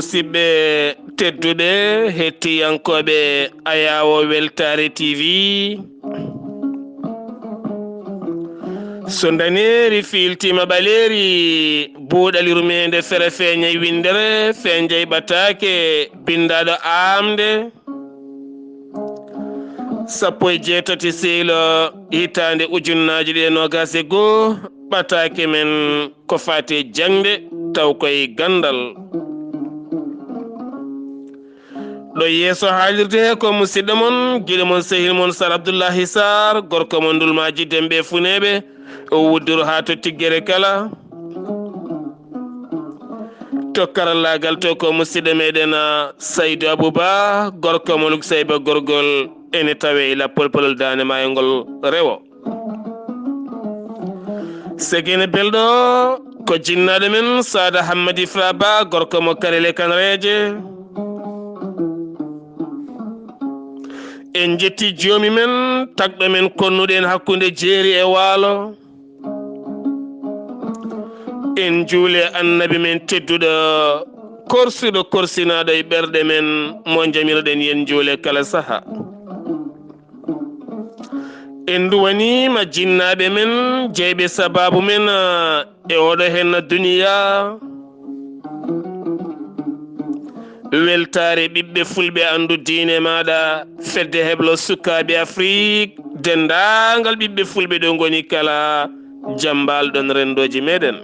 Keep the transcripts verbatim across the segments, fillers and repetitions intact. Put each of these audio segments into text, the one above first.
Siɓɓe tedduɓe, hettiyankooɓe Ayaawo Weltaare T V, so ndaneeri fiiltiima ɓaleeri, buuɗal yurmeende fere feeñay winndere, feeñay ɓataake, binndaaɗo aamde. Sappo e jeetati seylo hitaande ujunnaaji ɗiɗi e noogaas e goo, ɓataake men ko faati e jaŋde, taw koye ganndal. Ɗo yeeso haalirde he ko musidɗo mon, giɗo mon, sehil mon, Sar Abdullahi Sar, gorko mon Ndulmaaji Demɓe Funeeɓe, o wudduru haa to Tiggere kala. To karallaagal to ko musidɗo meɗen, ah, Saydu Abuba, gorko mo Luksayba Gorgol, ene tawe e lappol polol daande maayngol rewo. Segene belɗo ko jinnaaɗo men Saada Hammadi Fraba, gorko mo Karele Kanreeje. En njetti joomi men, tagɗo men, konnuɗo en hakkunde jeeri e waalo. En njuule annabi men tedduɗo, korsuɗo, korsinaaɗo e ɓerɗe men, mo njamirɗen yen njuule kala saha. En nduwaniima jinnaaɓe men, jeyɓe sabaabu men, e oɗo henna duniya. Weltaare ɓiɓɓe fulɓe, anndu diine maaɗa, fedde heblo sukaaɓe Afrik, denndaangal ɓiɓɓe fulɓe ɗo ngoni kala, jambal ɗon renndooji meɗen.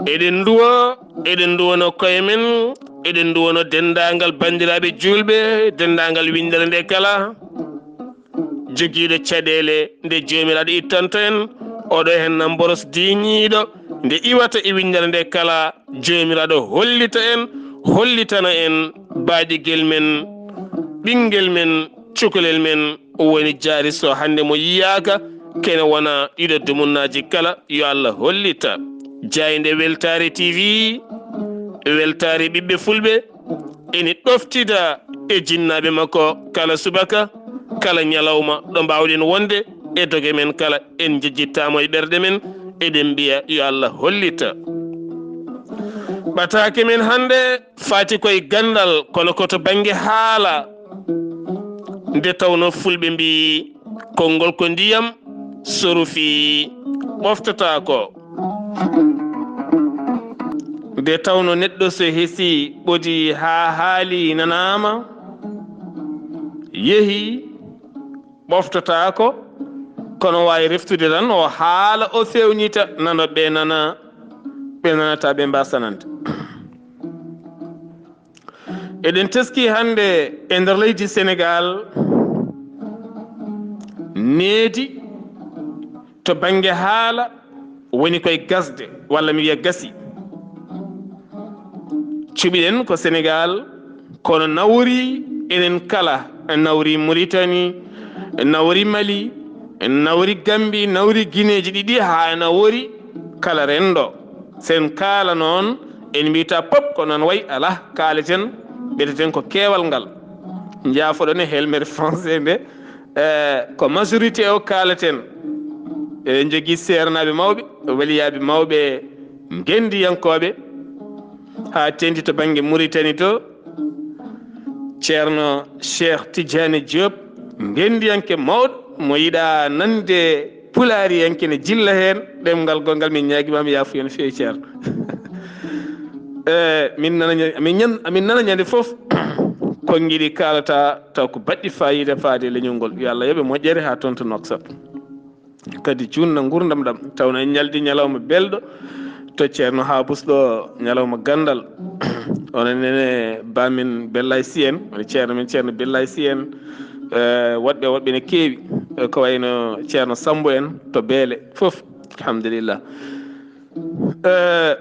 Eɗen nduwo, eɗen nduwono koye men, eɗen nduwono denndaangal banndiraaɓe juulɓe, denndaangal winndere nde kala. Jogiiɗo caɗeele nde Joomiraaɗo ittanto en, oɗo henna mboros diiñiiɗo nde iwata e winndere nde kala, Joomiraaɗo hollita en, hollitana en baaɗigel men, ɓinngel men, cukalel men, woni jaari so hannde mo yiyaaka, kene wona ɗiɗo dumunnaaji kala, yo Allah hollita. Jaaynde Weltaare T V, Weltaare ɓiɓɓe fulɓe, ene ɗoftida e jinnaaɓe makko kala subaka, kala ñalawma, ɗo mbaawɗen wonde e doge men kala, en njejjittaamo e ɓerɗe men, eɗen mbiya yo Allah hollita. Ɓataake men hannde faati koye ganndal, kono ko to bannge haala, nde tawnoo fulɓe mbiyi, konngol ko ndiyam, so rufii ɓoftotaako. Nde tawnoo neɗɗo so hesii ɓodi haa haali nanaama, yehii ɓoftotaako, kono waawi reftude tan o haala, o feewnita, nanooɓe ɓe nana, ɓe nanata ɓe mbaasa nande. Eɗen teskii hannde e nder leydi Senegaal, needi to bannge haala woni koye gasde, walla mi wiya gasi. Cuɓiɗen ko Senegaal, kono nawori enen kala, nawori Muritani, nawori Mali, nawori Gambi, nawori Gineeji ɗiɗi, haa nawori kala renndo. Sen kaala noon, en mbiyataa pop ko noon wayi, alaa, kaaleten, mbiyeten ko keewal ngal. Njaafoɗon e helmere français nde, eh, ko majorité o kaaleten. Eɗen njogii seernaaɓe mawɓe, waliyaaɓe mawɓe, ngenndiyankooɓe, haa teeŋti to bannge Muritani to, Ceerno Cheikh Tidiane Diop, ngenndiyanke mawɗo mo yiɗaa nande Pulaariyanke ne jilla heen ɗemngal gonngal. Min ñaagii ma mi yaafuya no feewi, Ceerno. Eh, min nana ña-, amin ñan-, amin nana ñande fof konngi ɗi kaalata, taw ko baɗɗi faayiida faade e leñol ngol. Yo Allah yoɓe moƴƴere haa toon to Nouakchott. Kadi juutna nguurndam ɗam, tawnoo en ñaldi ñalawma belɗo to Ceerno Haabus ɗo, ñalawma ganndal. Onon nene baamin Bellay Si en, woni ceerno men Ceerno Bellay Si en, eh, woɗɓe, woɗɓe ne keewi, eh, ko wayno Ceerno Sammbo en to Beele fof, alhamdulillah. Eh,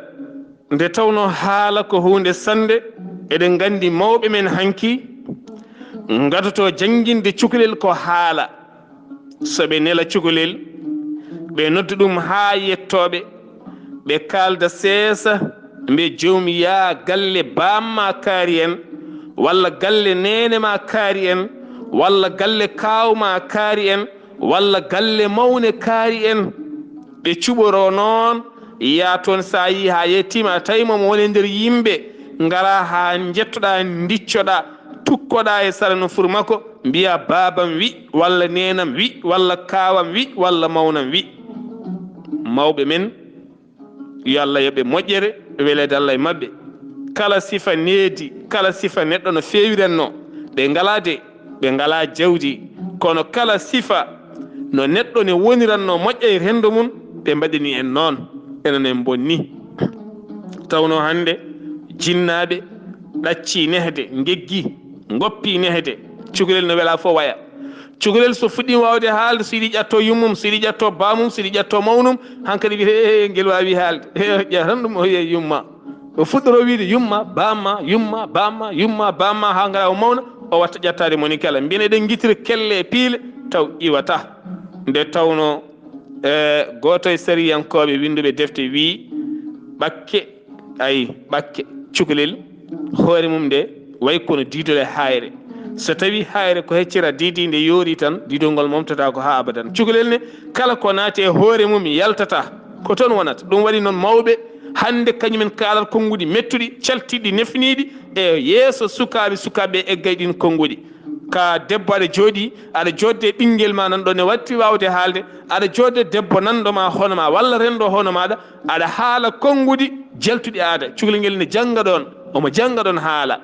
nde tawnoo haala ko huunde sannde, eɗen nganndi mawɓe men hanki ngadotoo jannginde cukalel ko haala. So ɓe nela cukalel, ɓe nodda ɗum haa yettooɓe, ɓe kaalda seesa, mbiya, "Joom, yaa galle baam ma kaari en, walla galle neene ma kaari en, walla galle kaaw ma kaari en, walla galle mawne kaari en." Ɓe cuɓoroo noon Yaa toon, so a yii haa yettiima, a tawi mo, mo woni e nder yimɓe, ngaraa haa njettoɗaa, ndiccoɗaa, tukkoɗaa e sara no fur makko, mbiyaa, "Baabam wi, walla neenam wi, walla kaawam wi, walla mawnam wi." Mawɓe men, yo Allah yoɓ ɓe moƴƴere, weleede Allah e maɓɓe. Kala sifa needi, kala sifa neɗɗo no feewirannoo, ɓe ngalaa de, ɓe ngalaa jawdi, kono kala sifa no neɗɗo ne wonirannoo moƴƴa e renndo mum, ɓe mbaɗani en noon, enen en mbonni. Tawnoo hannde jinnaaɓe ɗaccii nehde, ngeggii, ngoppii nehde, cukalel no welaa fof waya. Cukalel so fuɗɗii waawde haalde, so yiɗi ƴatto yummum, so yiɗi ƴatto baamum, so yiɗi ƴatto mawnum, hankadi wiyete, "Ee, ngel waawi haalde." Ƴa tan ɗum, o wiya yumma. O fuɗɗoroo wiyde, "Yumma, bamma, yumma, bamma, yumma, bamma," haa ngara o mawna, o watta ƴattaade moni kala. Mbiyen eɗen ngitira kelle e piile, taw iwata. Nde tawnoo, e, gooto e sariyankooɓe winnduɓe defte wii, ɓakke, ay, ɓakke, cukalel, hoore mum nde wayi kono diidol e haayre. So tawii haayre ko heccira diidi nde yoori tan, diidol ngol momtata ko haa abadan. Cukalel ne, kala ko naati e hoore mum yaltata, ko toon wonata. Ɗum waɗi noon mawɓe hannde kañumen kaalat konnguɗi mettuɗi, caltiɗi, nefniiɗi e yeeso sukaaɓe, sukaaɓe eggay ɗin konnguɗi. Ka debbo aɗa jooɗii, aɗa jooɗde e ɓinngel ma nan ɗo ne watti waawde haalde, aɗa jooɗde debbo nanɗo ma hono ma, walla renndo hono maaɗa, aɗa haala konnguɗi jaltuɗi aada. Cukalel ngel ne jannga ɗoon, omo jannga ɗoon haala.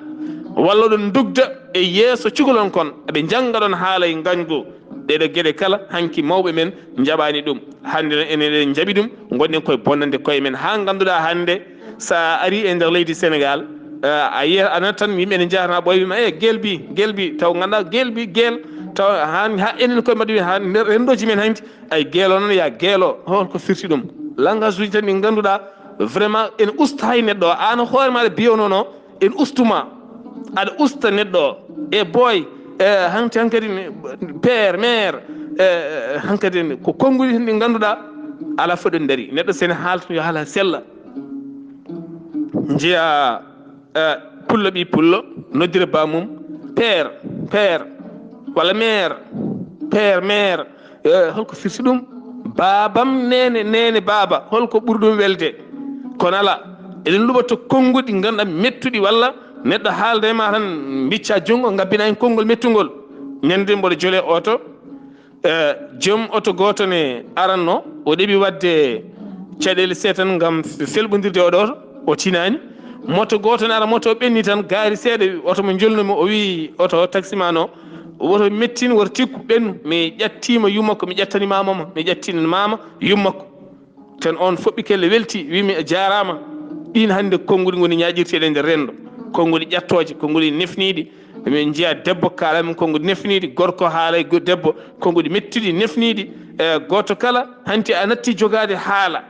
Walla oɗon ndugda e yeeso cukalon kon, aɓe njannga ɗoon haala e ngañgu. Ɗeɗo geɗe kala, hanki mawɓe men njaɓaani ɗum. Hannde noon enen eɗen njaɓi ɗum, ngonɗen koye bonnande koye men. Haa ngannduɗaa hannde, so a arii e nder leydi Senegaal, eh, a yiyat, a nanat tan yimɓe ene njahatnoo ɓooy, wiima, "Eh, geel bi, geel bi," taw ngannduɗaa geel bi, geel, taw haan, haa enen koye maɓɓe, haa nder renndooji men hanki, ay, geel o noon, yaa geel o, hol ko firti ɗum? Langage uji tan ɗi ngannduɗaa vraiment ene usta hay neɗɗo o. Aan hoore maaɗa biyonono, en ustuma. Aɗa usta neɗɗo o. E boy, e, hanti hankadi ne, père, mère, e, hankadi ne, ko konnguɗi tan ɗi ngannduɗaa alaa fof ɗo ndarii. Neɗɗo so ene haalta, yo haala sella. Njiya, e, pullo ɓii pullo, noddira baamum, père, père, walla mère, père, mère. E, holko firti ɗum? Baabam, neene, neene, baaba, holko ɓuri ɗum welde? Kono alaa, eɗen luɓa to konnguɗi ngannduɗaa mettuɗi, walla neɗɗo haalda e ma tan, mbicca junngo, ngabbina en konngol mettungol. Ñande mboɗo jole oto, e, joom oto gooto ne aranno, o ɗeɓi waɗde caɗeele seeɗa tan ngam felɓondirde oɗo oto, o tinaani. Moto gooto ne ara, moto o ɓenni tan, gaari seeɗa, oto mo njolnumi, o wii oto taximan o, woto mettin, woto tikku, ɓennu, mi ƴattiima yummakko, mi ƴattani maama ma, mi ƴattani maama yummakko. Tan on foɓɓi kelle, welti, wii mi, "A jaaraama." Ɗiin hannde konnguɗi ngoni ñaaƴirteeɗi e nder renndo, konnguɗi ƴattooje, konnguɗi nefniiɗi. Min njiya debbo kaala min konnguɗi nefniiɗi, gorko haala e go-, debbo konnguɗi mettuɗi nefniiɗi. E gooto kala hanti a natti jogaade haala.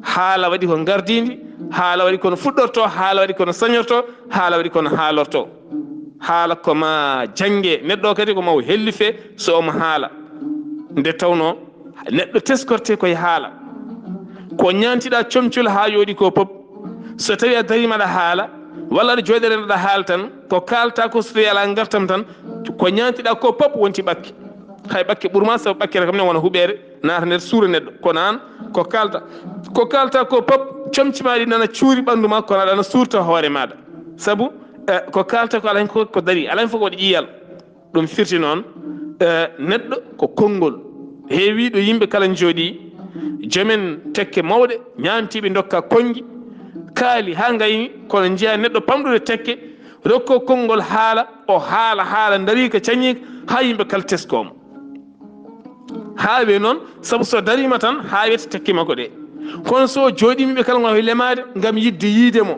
Haala waɗi ko ngardiindi, haala waɗi kono fuɗɗorto, haala waɗi kono sañorto, haala waɗi kono haalorto. Haala ko ma jannge, neɗɗo kadi ko ma o hellife so omo haala. Nde tawnoo neɗɗo teskorte koye haala. Ko ñaantiɗaa comcol haa yooɗi ko pop, so tawii a dariima aɗa haala, walla aɗa jooɗi aɗa haala tan, ko kaalta ko so tawii alaa ngartam tan, ko ñaantiɗaa ko pop wonti ɓakke. Hay ɓakke ɓurma, sabu ɓakkere kam ne wona huɓeere, naata nder suura neɗɗo. Kono aan, ko kaalta, ko kaalta ko pop, comci ma ɗi nana cuuri ɓanndu ma, kono aɗa ana suurta hoore maaɗa. Sabu, eh, ko kaalta ko alaa hen ko, ko darii, alaa hen fof ko waɗi ƴiyal. Ɗum firti noon, eh, neɗɗo ko konngol. Heewii ɗo yimɓe kala njooɗii, joomen tekke mawɗe, ñaantiiɓe ndokka konngi, kaali haa ngayni, kono njiya neɗɗo pamɗude tekke, rokko konngol haala, o haala, haala ndariika, cañiika, haa yimɓe kala teskooma. Haa wee noon, sabu so dariima tan, haa wiyata tekke makko ɗe. Kono so o jooɗiima, ɓe kala ngona lemaade ngam yiɗde yiide mo.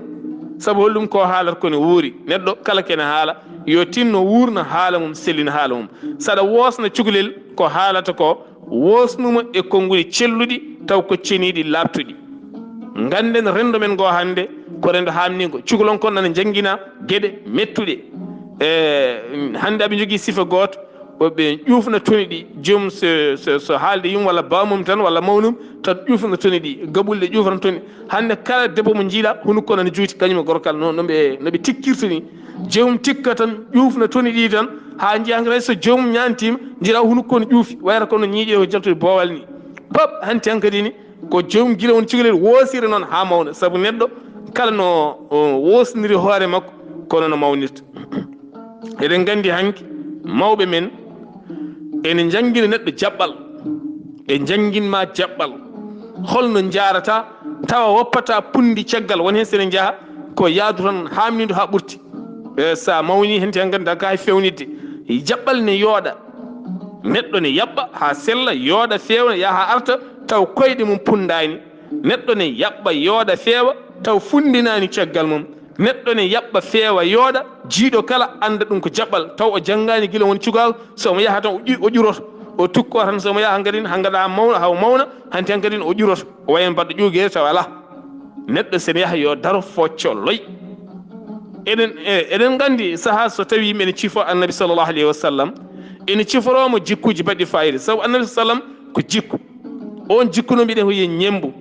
Sabu holɗum ko haalata ko ne wuuri. Neɗɗo kala kene haala, yo tinno wuurna haala mum, sellina haala mum. Saɗa woosna cukalel ko haalata ko, woosnuma e konnguɗi celluɗi, taw ko ceniiɗi, laaɓtuɗi. Ngannden renndo men ngo hannde, ko renndo haamniingo. Cukalon kon nana njanngina geɗe mettuɗe. E, hannde aɓe njogii sifa gooto, o ɓe ƴuufna toni ɗi, joom so, so, so haalde yum walla baamum tan walla mawnum, tan ƴuufna toni ɗi, gaɓulɗe ƴuufna toni. Hannde kala debbo mo njiiɗa, hunuko nana juuti, kañum e gorkal, no, no ɓe, no ɓe tikkirta ni. Joomum tikka tan, ƴuufna toni ɗi tan, haa njiya hankadi hay so joomum ñaantiima, njiɗa hunuko no ƴuufi, wayata kono ñiiƴe o jaltude boowal ni. Pop, hanti hankadi ni, Ko joom gila woni cukalel woosira noon haa mawna, sabu neɗɗo kala no, o, woosniri hoore makko, kono no mawnirta. Eɗen nganndi hanki mawɓe men ene njanngina neɗɗo jaɓɓal, ɓe njanngin ma jaɓɓal. Holno njaarata tawa woppata punndi caggal, won heen so ene njaha ko yaadu tan haamniidu haa ɓurti. E, so a mawni heen te nganndi ka hay fewnitde. Jaɓɓal ne yooɗa, neɗɗo ne yaɓɓa haa sella, yooɗa, feewna, yaha arta, taw koyɗe mum punndaani. Neɗɗo ne yaɓɓa, yooɗa, feewa, taw funndinaani caggal mum. Neɗɗo ne yaɓɓa, feewa, yooɗa, jiiɗo kala annda ɗum ko jaɓɓal, taw o janngaani gila woni cukaaku, so omo yaha tan o ƴu-, o ƴuroto, o tukkoo tan, so omo yaha hankadi, hankadi haa mawna, haa o mawna, hanti hankadi o ƴuroto, o wayi no baɗɗo ƴuugeede taw alaa. Neɗɗo so ene yaha yo daro focco loy. Eɗen, e, eɗen nganndi sahaa so tawii men cifo Annabi sallallahu alayhi wa sallam, ene ciforoo mo jikkuuji baɗɗi faayiida, sabu Annabi sallam ko jikku. Oon jikku no mbiɗen ko yo ñemmbu,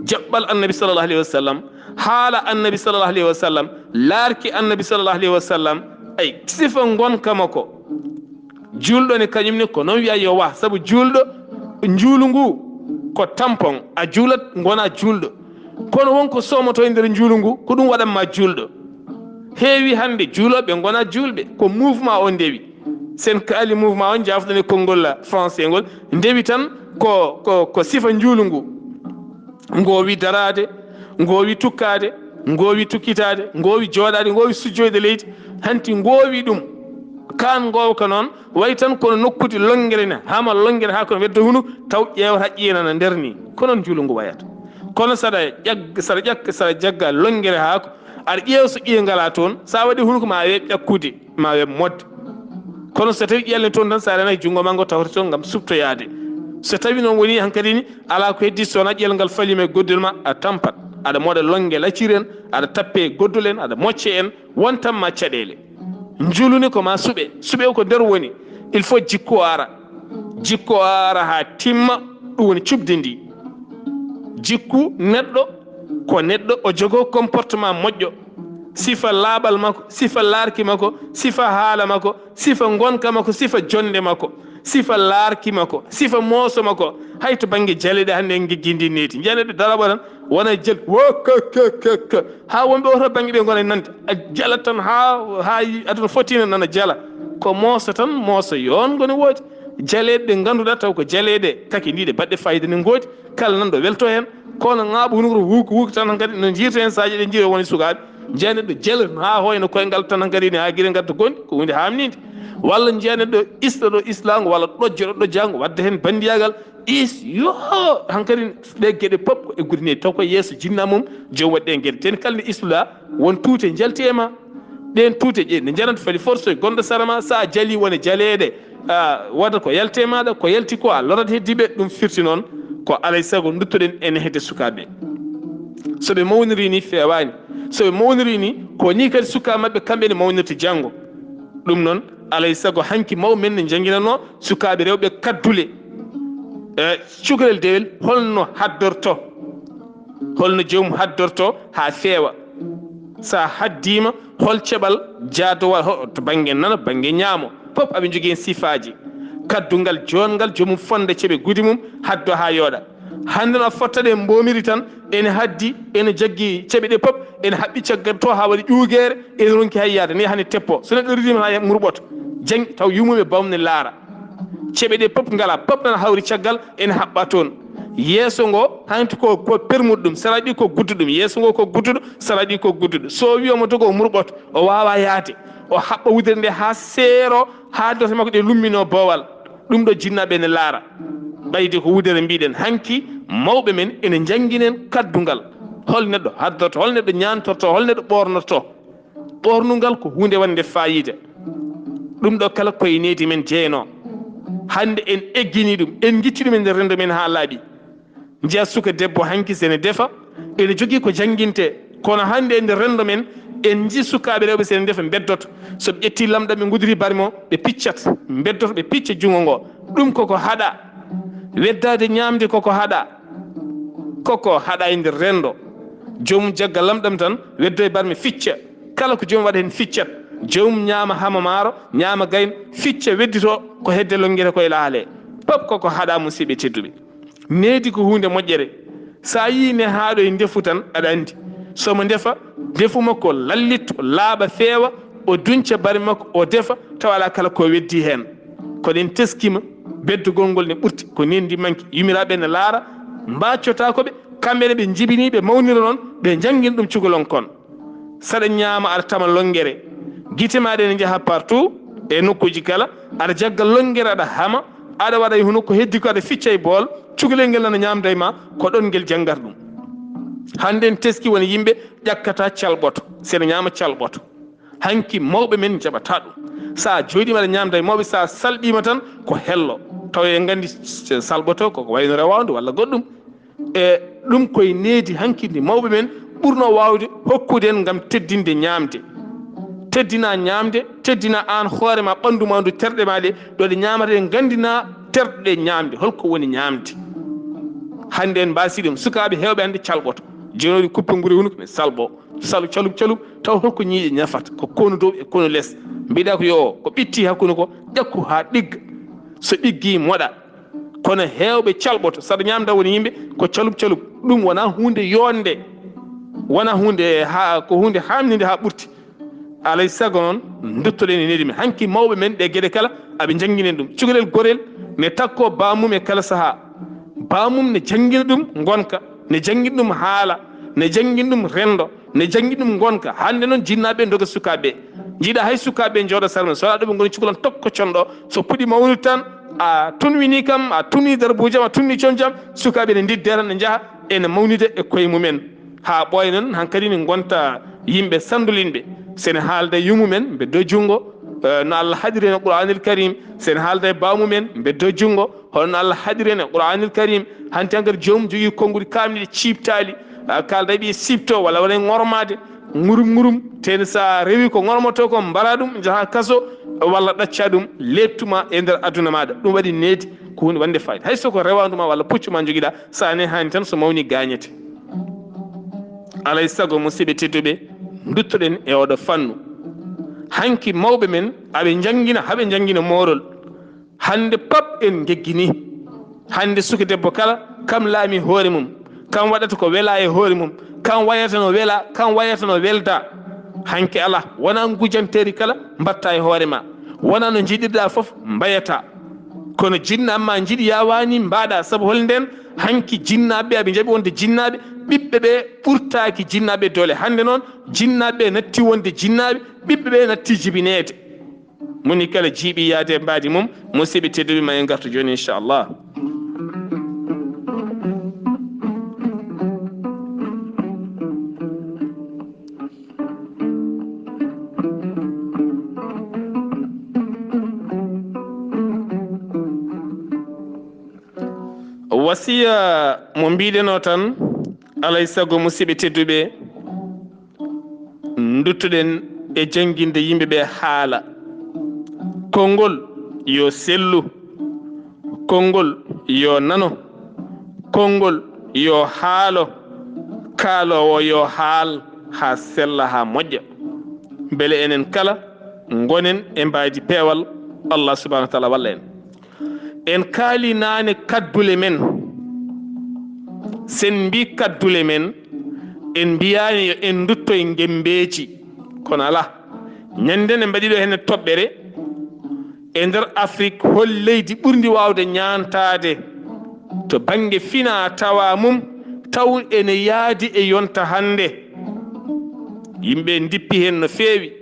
jaɓɓal Annabi sallallahu alayhi wa sallam, haala Annabi sallallahu alayhi wa sallam, laarki Annabi sallallahu alayhi wa sallam, ay, sifa ngonka makko. Juulɗo ne kañum ne ko noon wiya yo wah, sabu juulɗo, njuulu ngu ko tampon, a juulat ngona juulɗo. Kono won ko soomotoo e nder njuulu ngu, ko ɗum waɗan ma juulɗo. Heewi hannde juulooɓe ngona juulɓe, ko mouvement o ndewi. Sen kaali mouvement o, njaafɗon e konngol français ngol, ndewi tan ko, ko, ko sifa njuulu ngu. Ngoowi daraade, ngoowi tukkaade, ngoowi tukkitaade, ngoowi jooɗaade, ngoowi sujjoyde leydi. Hanti ngoowi ɗum. Kaan ngoowka noon, wayi tan kono nokkude lonngere ne, hama lonngere haa kono wedda hunu, taw ƴeewata ƴiye nana nder ni. Ko noon njuulu ngu wayata. Kono saɗa ƴag-, saɗa ƴakka, saɗa jagga lonngere haa ko, aɗa ƴeewa so ƴiye ngalaa toon, so a waɗi hunu ko ma a weeɓ ƴakkude, ma a weeɓ moɗde. Kono so tawi ƴiye ne toon tan, so a renaki junngo ma ngo tawte toon ngam suɓtoyaade. So tawi noon woni hankadi ni, alaa ko heddi so wonaa ƴiye ngal faliima e goddol ma, a tampat. Aɗa moɗa lonnge lacciri en, aɗa tappe e goddol en, aɗa mocce en, wontan ma caɗeele. Njuulu ni ko ma suɓe, suɓe ko nder woni. Il faut jikku o ara. Jikku o ara haa timma, ɗum woni cuɓdi ndi. Jikku neɗɗo ko neɗɗo o jogoo comportement moƴƴo, sifa laaɓal makko, sifa laarki makko, sifa haala makko, sifa ngonka makko, sifa jonnde makko, sifa laarki makko, sifa mooso makko. Hay to bannge jaleeɗe hannde en ngejjii ndi needi. Njiya neɗɗo daraɓo tan, wona jal-, wo ka, ka, ka, ka. Haa wonɓe oto bannge ɓe ngona nande. A jalat tan haa, haa yi-, aduna fottina nana jala. Ko mooso tan, mooso yoon ngoni woodi. Jaleeɗe ɗe ngannduɗaa taw ko jaleeɗe kakindiiɗe baɗɗe faayiida ne ngoodi. Kala nanɗo welto heen. Kono ŋaaɓu hunukoro wuuk wuuk tan hankadi no njiirta heen saaji ɗe njiira woni sukaaɓe. Njiya neɗɗo jala haa hooyna koyngal tan hankadi ne haa gire ngadda gonɗi. Ko huunde haamniinde. Walla njiya neɗɗo isla ɗo islaango walla ɗojjo ɗo ɗojjaango wadda heen banndiyagal. Is, yo, hankadi ɗe geɗe pop ko e gudane taw ko yeeso jinna mum, joom waɗi ɗen geɗe. Ten kala nde isluɗa, won tuute njalti e ma. Ɗen tuute ɗe, nde njanata fali forso e gonɗo sara ma, sa jali wona jaleeɗe, a, wada ko yalti e maɗa, ko yalti ko a lorat heddiɓe, ɗum firti noon ko alay sago duttoɗen ene hedde sukaaɓe. So ɓe mawniri ni fewaani, so ɓe mawniri ni ko ni kadi suka maɓɓe kamɓe ne mawnirta janngo. Ɗum noon, alay sago hanki mawɓe men ne njannginanoo sukaaɓe rewɓe kaddule. E cukalel dewel, holno haddorto? Holno joomum haddorto haa feewa? So a haddiima, hol ceɓal jaadowal ho-, to bannge nano, bannge ñaamo? Fof aɓe njogii heen sifaaji. Kaddungal joonngal, joomum fonnda ceɓe gudi mum, haddo haa yooɗa. Hannde no a fottade en mboomiri tan, ene haddi, ene jaggi ceɓe ɗe pop, ene haɓɓi caggal to haa waɗi ƴuugeere, ene ronki hay yaade, ni hani teppo. So neɗɗo ridiima haa murɓoto, jaŋ taw yumum e bawum ne laara. Ceɓe ɗe pop ngala, pop nana hawri caggal, ene haɓɓa toon. Yeeso ngo, hanti ko, ko permuɗo ɗum, saraɗi ko gudduɗum, yeeso ngo ko gudduɗo, saraɗi ko gudduɗo. So o wi omo dogo, o murɓoto, o waawa yaade. O haɓɓa wudere nde haa seero, haa dote makko ɗe lumminoo boowal. Ɗum ɗo jinnaaɓe ne laara. Ɓayde ko wudere mbiɗen hanki, mawɓe men ene njannginen kaddungal. Hol neɗɗo haddorto, hol neɗɗo ñaantorto, hol neɗɗo ɓoornorto? Ɓoornungal ko huunde wonde faayiida. Ɗum ɗo kala koye needi men jeynoo. Hannde en eggini ɗum, en ngitti ɗum e nder renndo men haa laaɓi. Njiya suka debbo hanki sene defa, ene jogii ko jannginte. Kono hannde e nder renndo men, en njii sukaaɓe rewɓe sene defa, mbeddoto. So ɓe ƴettii lamɗam, ɓe ngudiri barmo, ɓe piccat, mbeddoto, ɓe picca junngo ngo. Ɗum koko haɗa. Weddaade ñaamde koko haɗa. Koko haɗa e nder renndo. Joomum jagga lamɗam tan, weddo e barme ficca. Kala ko joomum waɗa heen ficcat. Joomum ñaama hama maaro, ñaama gayno, ficca weddito ko hedde lonngere ko e laale. Pop koko haɗa, musiɓɓe tedduɓe. Needi ko huunde moƴƴere. So a yii nehaaɗo e ndefu tan, aɗa anndi. So mo ndefa, ndefu makko lallitto, laaɓa, feewa, o dunca bare makko, o defa, tawa alaa kala ko weddi heen. Kono en teskiima, beddugol ngol ne ɓurti, ko neendi manki. Yumiraaɓe ne laara, mbaaccotaako ɓe, kamɓe ne ɓe njibinii, ɓe mawnira noon, ɓe njanngina ɗum cukalonkon. Saɗa ñaama, aɗa tama lonngere. Gite ma ɗe ne njaha partout, e nokkuuji kala. Aɗa jagga lonngere, aɗa hama, aɗa waɗa e huno ko heddi ko, aɗa ficca e bool. Cukalel ngel nana ñaamda e ma, ko ɗon ngel janngata ɗum. Hannde en teski won yimɓe ƴakkata calɓoto, sene ñaama calɓoto. Hanki mawɓe men njaɓata ɗum. So a jooɗiima aɗa ñaamda e mawɓe, so a salɓiima tan ko hello. Tawa en nganndi salɓoto ko ko wayno rewaandu walla goɗɗum. E ɗum koye needi hanki ndi mawɓe men ɓurno waawde hokkude en ngam teddinde ñaamde. Teddina ñaamde, teddina aan hoore ma, ɓanndu ma ndu, terɗe ma ɗe, ɗo ɗe ñaamata, en nganndina terɗe ɗe ñaamde. Holko woni ñaamde? Hannde en mbaasi ɗum. Sukaaɓe heewɓe hannde calɓoto. Jenoori kuppe ngure hunuko ne salɓo. Salu calub calub, taw holko ñiiƴe ñafata? Ko konu dow e konu les. Mbiɗa ko yo ko ɓitti hakkunde ko, ƴakku haa ɗigga. So ɗiggii, moɗa. Kono heewɓe calɓoto, saɗa ñaamda woni yimɓe ko calub calub. Ɗum wonaa huunde yoonde, wonaa huunde ha, ko huunde haamninde haa ɓurti. Alay sago noon, nduttoɗen e needi men. Hanki mawɓe men ɗe geɗe kala, aɓe njannginen ɗum. Cukalel gorel ne takkoo baamum e kala sahaa. Baamum ne janngina ɗum ngonka, ne janngina ɗum haala, ne janngina ɗum renndo, ne janngina ɗum ngonka. Hannde noon, jinnaaɓe ndoga sukaaɓe. Njiɗa hay sukaaɓe njooɗa sara men, so alaa ɗo ɓe ngoni cukalon tokko conɗo. So puɗi mawnude tan, a tunwini kam, a tunni darbuujam, a tunni comcam, sukaaɓe ne ndiddera, ne njaha, ene mawnida e koye mumen. Haa ɓooya noon, hankadi ne ngonta yimɓe sanndulinɓe. Sene haalda e yummumen, mbeddo junngo, eh, no Allah haɗiri en e Qur'aanil Karim. Sene haalda e baamumen, mbeddo junngo, hono no Allah haɗiri en e Qur'aanil Karim. Hanti hankadi joomum jogii konnguɗi kaamɗi ɗi ciiptaali. A kaalda e ɓiye siipto walla wona e ŋormaade, ŋurum ŋurum. Teni so a rewi ko ŋormotoo ko, mbara ɗum, njaha kaso, walla ɗacca ɗum, leeɓtuma e nder aduna maaɗa. Ɗum waɗi needi, ko huunde wonde fayda. Hay so ko rewaandu ma walla puccu ma njogiɗaa, so a nehaani tan, so mawni gaañete. Alay sago, musidɓe tedduɓe, nduttoɗen e oɗo fannu. Hanki mawɓe men, aɓe njanngina, haɓe njanngina moorol. Hannde pap en ngeggini. Hannde suka debbo kala, kam laami hoore mum, kam waɗata ko wela e hoore mum, kam wayata no wela, kam wayata no welda. Hanki alaa, wonaa ngujanteeri kala mbatta e hoore ma. Wonaa no njiɗirɗa fof mbayata. Kono jinnaaɓe ma njiɗi yaawaani mbaɗa, sabu hol nden hanki jinnaaɓe aɓe njaɓi wonde jinnaaɓe, ɓiɓɓe ɓe ɓurtaaki jinnaaɓe doole. Hannde noon, jinnaaɓe natti wonde jinnaaɓe, ɓiɓɓe ɓe natti jibineede. Moni kala jiiɓi yaade e mbaadi mum, musidɓe tedduɓe, ma en ngartu jooni, inchallah. Wasiya mo mbiɗeno tan, alay sago, musidɓe tedduɓe, nduttuɗen e jannginde yimɓe ɓe haala. Konngol yo sellu, konngol yo nano, konngol yo haalo, kaaloowo yo haal haa sella, haa moƴƴa. Mbele enen kala ngonen e mbaadi peewal, Allah subhanahu wa taala walla en. En kaali naane kaddule men. Sen mbi kaddule men, en mbiyaani yo en nduttoy ngembeeji. Kono alaa. Ñande nde mbaɗi ɗo heen toɓɓere, e nder Afrik, hol leydi ɓurndi waawde ñaantaade to bannge fina tawa mum, taw ene yaadi e yonta hannde? Yimɓe ndippi heen no feewi.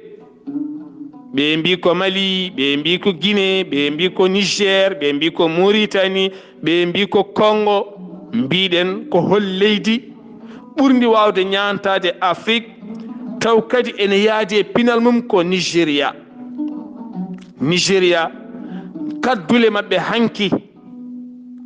Ɓe mbi ko Mali, ɓe mbi ko Guinée, ɓe mbi ko Niger, ɓe mbi ko Mauritanie, ɓe mbi ko Congo. Mbiɗen ko hol leydi ɓurndi waawde ñaantaade Afrik, taw kadi ene yaadi e pinal mum? Ko Nigeria. Nigeria, kaddule maɓɓe hanki,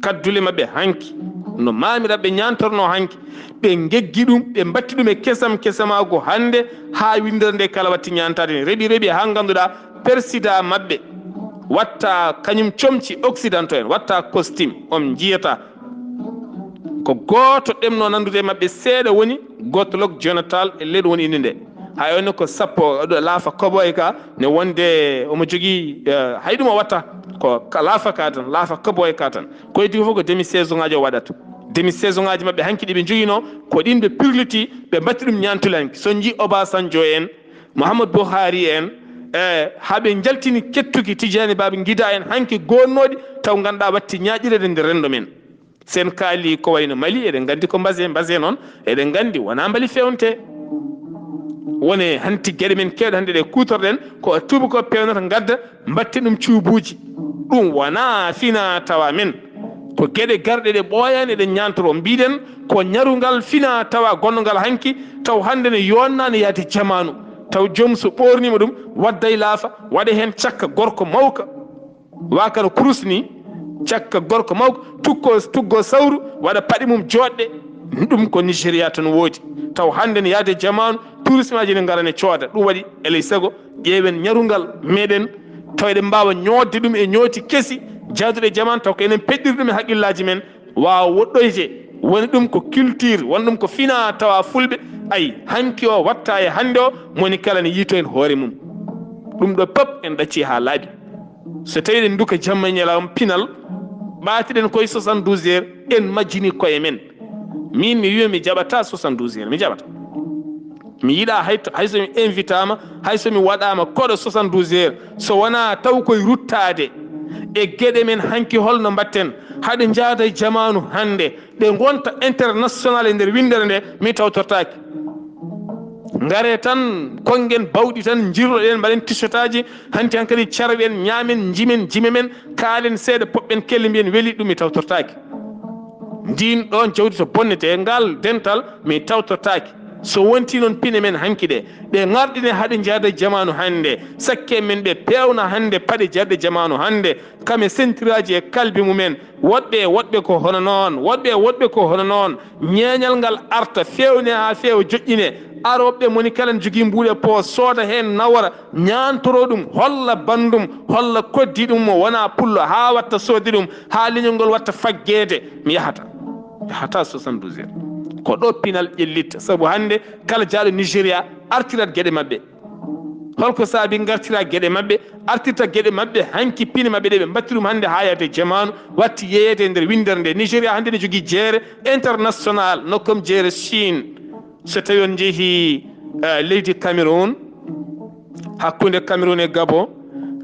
kaddule maɓɓe hanki, no maamiraɓe ñaantorno hanki, ɓe ngeggi ɗum, ɓe mbatti ɗum e kesam kesamaagu hannde, haa winndere nde kala watti ñaantaade. Reɓi, reɓi, haa ngannduɗaa persidaa maɓɓe watta kañum comci occidentaux en, watta costume, on njiyata. Ko gooto ɗemno nanndude e maɓɓe seeɗa woni, gooto lok Jonathan e leyɗo woni inde nde. Hay on ko sappo, ɗo laafa kobo e ka, ne wonde omo jogii, eh, hay ɗum o watta, ko ka laafa ka tan, laafa kobo e ka tan. Ko heddi ko fof ko demi saison ngajo waɗata. Demi saison ngaji maɓɓe hanki ɗi ɓe joginoo, ko ɗin ɓe pirliti, ɓe mbatti ɗum ñaantule hanki. So on njii Obasanjo en, Muhammad Buhari en, e haa ɓe njaltini kettuki Tijani Baba Ngida en hanki gonnooɗi, taw ngannduɗaa watti ñaaƴireede nder renndo men. Sen kaali ko wayno Mali, eɗen nganndi ko mbase, mbase noon, eɗen nganndi wonaa mbali fewnte. Wone hanti geɗe men keewɗe hannde ɗe kuutorɗen, ko tuuba ko pewnata ngadda, mbatten ɗum cuubuuji. Ɗum wonaa fina tawa men. Ko geɗe garɗe ɗe ɓooyaani eɗen ñaantoro. Mbiɗen ko ñarungal fina tawa gonngal hanki, taw hannde ne yonnaani yahde jamaanu. Taw joom so ɓoorniima ɗum, wadday laafa, waɗa heen cakka gorko mawka. Wa kano kurus ni, cakka gorko mawko, tukko, tuggo sawru, waɗa paɗe mum jooɗɗe. Ɗum ko Nigeria tan woodi. Taw hannde ne yahde jamaanu, tourisme aji ne ngara ne cooda. Ɗum waɗi, eley sago, ƴeewen ñarungal meɗen, taw eɗen mbaawa ñoodde ɗum e ñooti kesi, jaaduɗe jamaanu, taw ko enen peɗɗiri ɗum e haqqillaaji men, waawa woɗɗoyde. Woni ɗum ko culture, woni ɗum ko fina tawa fulɓe. Ay, hanki o watta e hannde o, moni kala ne yiito heen hoore mum. Ɗum ɗo pop en ɗacci haa laaɓi. So tawi eɗen nduka jamma e ñalawma pinal, ɓaatiɗen koye soixante-douze heures, en majjini koye men. Min mi wiya mi jaɓata soixante-douze heures, mi jaɓata. Mi yiɗa hay to, hay so mi invitaama, hay so mi waɗaama koɗo soixante-douze heures, so wonaa taw koye ruttaade e geɗe men hanki holno mbatten, haɗe njaada e jamaanu hannde, ɗe ngonta international e nder winndere nde, mi tawtortaaki. Ngare tan, konngen bawɗi tan, njirloɗen, mbaɗen t-shirtaaji, hanti hankadi carwen, ñaamen, njimen, jime men, kaalen seeɗa, poɓɓen kelle, mbiyen weli, ɗum mi tawtortaaki. Ndin ɗon jawdi to bonnete, ngal dental mi tawtortaaki. So wonti noon pine men hanki ɗe, ɗe ŋarɗine haɗe njaada jamaanu hannde, sakke men ɓe peewna hannde paɗe jarɗe jamaanu hannde, kame sentiraaji e kalbi mumen, woɗɓe e woɗɓe ko hono noon, woɗɓe e woɗɓe ko hono noon, ñeeñal ngal arta, feewne haa feewa, joƴƴine, arooɓe moni kala ne jogii mbuuɗe poos, sooda heen nawora, ñaantoro ɗum, holla banndum, holla koddi ɗum mo wonaa pullo, haa watta soodi ɗum, haa leñol ngol watta faggeede, mi yahata. Mi yahata soixante-douze heures. Ko ɗo pinal ƴellitta, sabu hannde kala jaaɗo Nigeria artirat geɗe maɓɓe. Holko saabi ngartira geɗe maɓɓe, artirta geɗe maɓɓe, hanki pine maɓɓe ɗe ɓe mbatti ɗum hannde haa yahde jamaanu, watti yeeyeede e nder winndere nde. Nigeria hannde ne jogii jeere international, no comme jeere Chine. So tawi on njehi, eh, leydi Cameroun, hakkunde Cameroun e Gabon,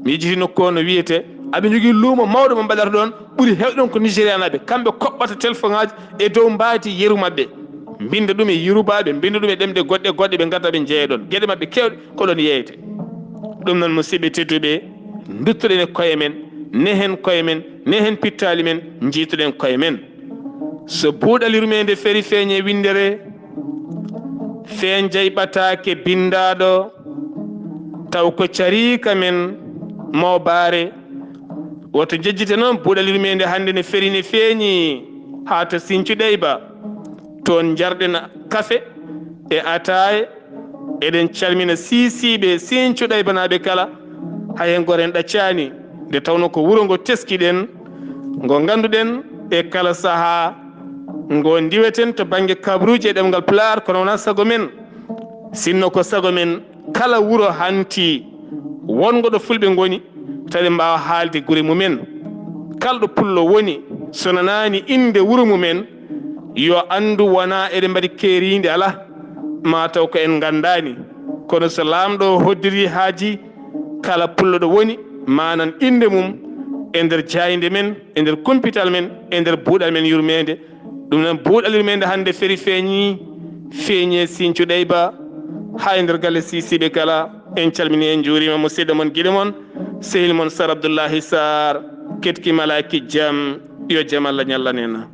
mi yejjiti nokku o no wiyete, aɓe njogii luumo mawɗo mo mbaɗata ɗon, ɓuri heewɗon ko Nigérianaaɓe. Kamɓe koɓɓata telefoŋaaji e dow mbaadi yeru maɓɓe, mbinnda ɗum e Yoruba, ɓe mbinnda ɗum e ɗemɗe goɗɗe goɗɗe, ɓe ngadda ɓe njeeya ɗon. Geɗe maɓɓe keewɗe ko ɗon yeeyete. Ɗum noon, musidɓe tedduɓe, nduttoɗen e koye men, nehen koye men, nehen pittaali men, njiitoɗen koye men. So buuɗal yurmeende feri feeñe winndere, feeñ jayɓataake binndaaɗo, taw ko cariika men mawbaare. Woto njejjite noon buuɗal yurmeende hannde ne feri ne feeñi haa to Sinthiou Deiba. Toon njarɗen kafe e ataaye. Eɗen calmina siisiiɓe Sinthiou Deibanaaɓe kala. Hay heen gooto en ɗaccaani, nde tawnoo ko wuro ngo teskiɗen, ngo ngannduɗen e kala sahaa, ngo ndiweten to bannge kabaruuji e ɗemngal Pulaar, kono wonaa sago men. Sinno ko sago men, kala wuro hanti wonngo ɗo fulɓe ngoni, tawa eɗen mbaawa haalde gure mumen. Kala ɗo pullo woni, so nanaani innde wuro mumen, yo anndu wonaa eɗen mbaɗi keeriindi, alaa, maa taw ko en nganndaani. Kono so Laamɗo o hoddiri haaji, kala pullo ɗo woni, maa nan innde mum e nder jaaynde men, e nder kumpital men, e nder buuɗal men yurmeende. Ɗum noon, buuɗal yurmeende hannde feri feeñi, feeñi e Sinthiou Deiba, haa e nder galle siisiiɓe kala. En calminii, en njuuriima musidɗo mon, giɗo mon, sehil mon Sar Abdullahi Sar, ketki malaaki jam, yo jam Allah ñallan en.